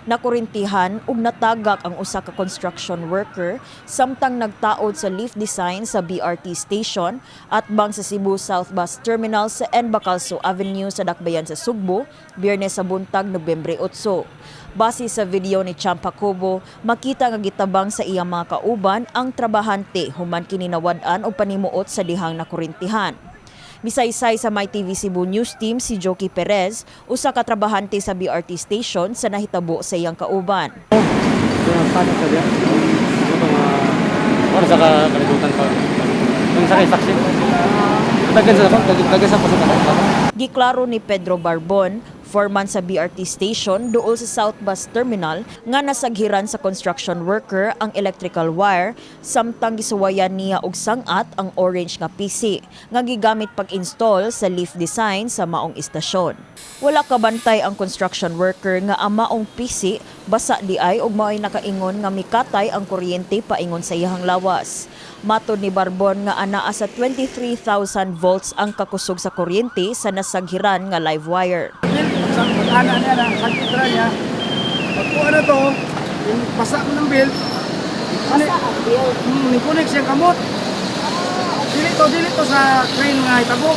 Nakurintihan ug natagak ang usa ka construction worker samtang nagtaod sa lift design sa BRT station atbang sa Cebu South Bus Terminal sa N. Bacalso Avenue sa Dakbayan sa Sugbo, Biyernes sa buntag, Nobyembre 8. Base sa video ni Champa Cobo, makita nga gitabang sa iyang mga kauban ang trabahante human kini nawad-an og panimuot sa dihang nakurintihan. Misaysay sa MyTV Cebu News Team si Joki Perez, usa ka trabahante sa BRT station, sa nahitabo sa iyang kauban. Paano sa diyan? Ano ba mga oras sa kalibutan pa? Yung sa kay saksi. Dagan sa dagan sa pasok ka. Giklaro ni Pedro Barbon, foreman sa BRT station duol sa South Bus Terminal, nga nasaghiran sa construction worker ang electrical wire samtang gisuwayan niya og sangat ang orange nga PC nga gigamit pag-install sa lift design sa maong istasyon. Wala kabantay ang construction worker nga ang maong PC basa diay ug mao'y nakaingon nga mikatay ang kuryente paingon sa iyang lawas. Matod ni Barbon nga anaa sa 23,000 volts ang kakusog sa kuryente sa nasaghiran nga live wire. Pag-ana niya na, sakit ra niya. Pagkuha na to, yung pasa mo ng belt. Pasa ang belt? Ni-connect siyang kamot. Dili to sa crane nga itabo.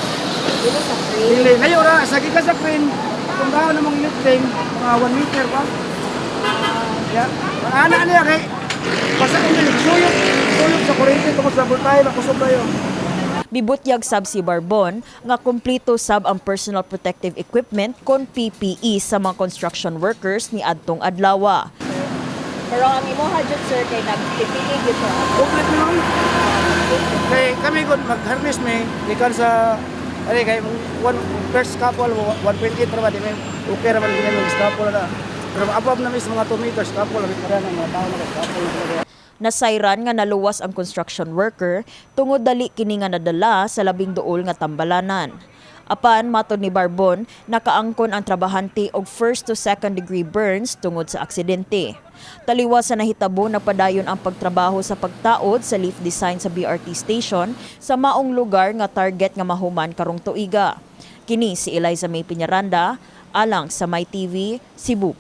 Dili sa crane. Dili. Layo ra, sagi ka sa crane, kung dahon namang lifting, mga 1 meter pa. Yeah. Pag-ana niya kay, pasa ko niya, suyop, suyop sa kuryente tungkol sa voltahe, makusog tayo. Bibutyag sab si Barbon nga kumpleto sab ang personal protective equipment kon PPE sa mga construction workers ni adtong adlawa. Pero ang imo jud, sir, kay nag-PPE gyud? Complete mo. Kay kami kung mag-harness may, gikan sa ari kay one first couple 120 ra ba di may okay ra man gina mag scaffold na. Pero above na mis mga 2 meters scaffold ra na mga tao na scaffold na talaga. Nasayran nga naluwas ang construction worker tungod dali kini nga nadala sa labing duol nga tambalanan. Apan matod ni Barbon, nakaangkon ang trabahante og first to second degree burns tungod sa aksidente. Taliwas sa nahitabo, nagpadayon ang pagtrabaho sa pagtaod sa lift design sa BRT station sa maong lugar nga target nga mahuman karong tuiga. Kini si Eliza May Piñaranda, alang sa MyTV, Cebu.